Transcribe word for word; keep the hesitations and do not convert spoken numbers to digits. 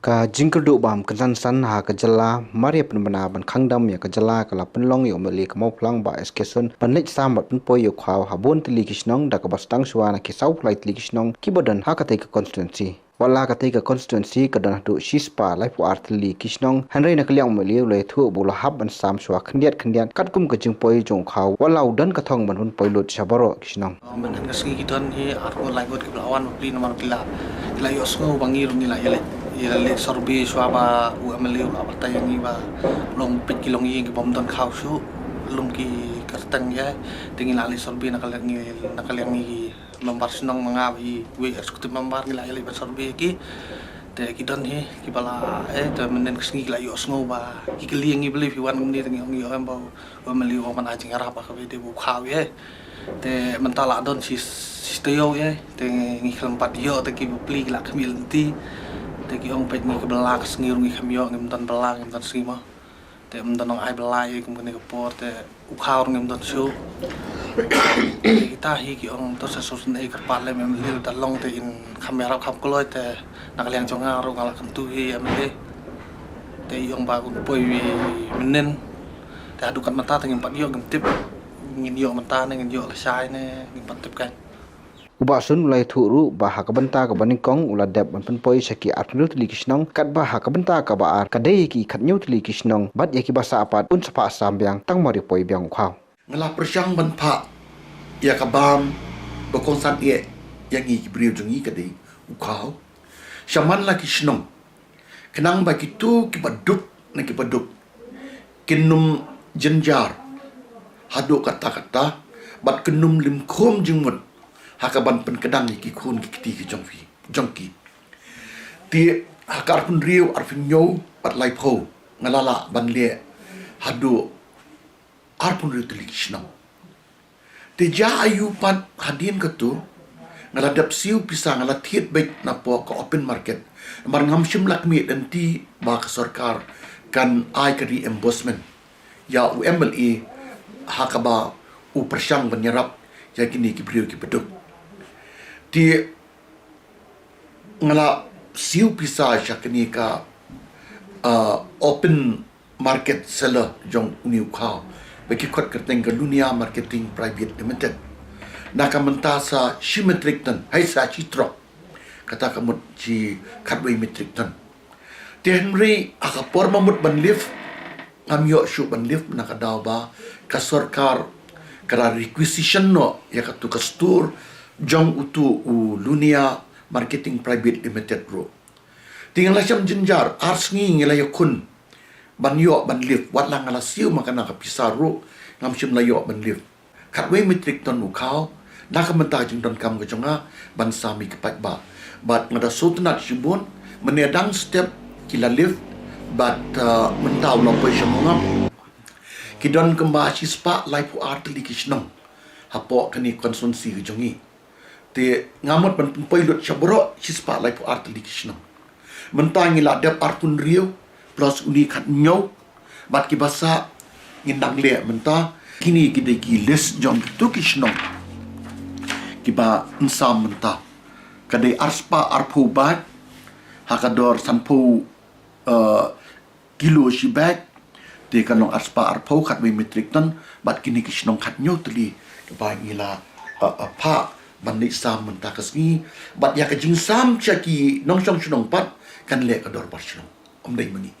Ka jingkyrduh bam kynsan san ha ka jylla mar ïa pynbna ban khang dam ïa ka jylla ka la pynlong ïa u M L A ka Mawphlang Bah S K Syiem ban leit sam bad pynpoi ïa u khaw ha bun tylli ki shnong da kaba sdang shuwa na ki saw phew lai tylli ki shnong kiba don ha katei ka constituency. Wat la katei ka constituency ka don haduh shispah laiphew ar tylli ki shnong, hynrei na ka liang u M L A u la ïathuh ba u la hap ban sam shuwa khyndiat khyndiat katkum ka jingpoi jong u khaw, wat la u don ka thong ban pynpoi lut sha baroh ki shnong. Mynhynnin ka sngi ki don hi arngut laingut kiba la wan bapli namar ki la, ki la ïohsngew ba ngi ruh ngi la ïaleit, ïaleit survey shuwa ba u M L A u la batai ïa ngi ba long peit ki longïing kibym don khaw shuh, long ki kyrteng ïa, te ngi la leit survey na ka liang ngi, na ka liang ngi ki member shnong ma nga bad i wei executive member ngi la ïaleit ban survey ïa ki. Te ki don hi kiba la, eh, te mynhynnin ka sngi ki la ïohsngew ba ki kylli ïa ngi balei phi wan kumne, te ngi ong ïa em ba u M L A u ong ban ai jingïarap ha kaba ïadei bad u khaw ïa. Te mynta la don shi, shi taïew ïa, te ngi khlem pat ïoh, te ki bapli ki la khmih lynti. Te ki ong peit ngi ka bylla ka sngi ruh ngi khlem ïoh, ngim don bylla ngim don sngi mo. Te ym don nong ai bylla ïa kum kane ka por, te u khaw ruh ngim don shuh. Te kita hi ki ong to sa sut ne kyrpad lem M L A, da long te in kham ïarap kham kloi, te na ka liang jong nga ruh nga la kyntu hi M L A. Te i ong ba un poi wi mynhynnin. Te haduh kat mynta te ngim pat ïoh, ngim tip. Ngin ïoh mynta ne ngin ïoh lashai ne ngim pat tip kan. U Bah Syiem u la ïathuh ruh ba ha ka bynta kaba nyngkong u la dep ban pynpoi sha ki arphew hynriew tylli ki shnong, katba ha ka bynta kaba ar ka dei ïa ki khathynñiew tylli ki shnong bad ïa kiba sah pat un sa phah sam biang tang mar ïa poi biang u khaw. Nga la pyrshang ban phah ïa ka bam ba kongsan ïa, ïa ngi ki briew jong ngi ka dei u khaw sha man la ki shnong. Khnang ba kito kiba duk na kiba duk kin ym jynjar haduh katta katta bad kin ym limkhum jingmut ha kaban pynkdang ïa ki khun ki kti ki jong phi, jong ki. Te ha ka arphew hynriew, arphew hynñiew bad laiphew nga la lah ban leh haduh arphew hynriew tylli ki shnong. Te jia aiu pat hadien kato nga la dep siew pisa, nga la thied beit napoh ka open market. Namar ngam shym la khmih lynti ba ka sorkar kan ai ka reimbursement ïa u M L A ha kaba u pyrshang ban ïarap ïa kine ki briew kiba duk. Te nga la siew pisa sha kane ka, ah, open market seller jong une u khaw ba ki khot kyrteng ka Lunia Marketing Private Limited. Na ka mynta sa shi metric ton, hai sa shi truck. Kata ka mut shi khatwei metric ton. Te hynrei ha ka por ba mut ban lift, ngam ïoh shuh ban lift na ka daw ba ka sorkar ka la requisition noh ïa katu ka store jong utu u Lunia Marketing Private Limited ruh. Te nga la shem jynjar, ar sngi ngi la ïakhun ban ïoh ban lift, wat la nga la siew ma kane ka pisa ruh ngam shym la ïoh ban lift. Khatwei metric ton u khaw, na ka mynta ka jingdonkam ka jong nga ban sam ïa ki paidbah. Bad nga da sngewtynnat shibun, mynne dang step ki la lift, bad, uh, mynta u la poi sha Mawngap. Ki don kumba shispah laiphew ar tylli ki shnong hapoh kane constituency ka jong ngi. Te nga mut ban pynpoi lut sha baroh shispah laiphew ar tylli ki shnong. Mynta ngi la dep arphew hynriew plus une khathynñiew bad kiba sah ngin dang leh mynta. Kine ki dei ki list jong kito ki shnong kiba yn sam mynta. Ka dei arspah arphew bag ha ka dor sanphew, eh, kilo shi bag, te kan long arspah arphew, khatwei metric ton, bad kine ki shnong khathynñiew tylli ba ngi la, uh, uh, phah ban leit sam mynta ka sngi, bad ïa ka jingsam sha ki nongshong shnong pat kan leh ka dorbar shnong. Ym dei ma ngi.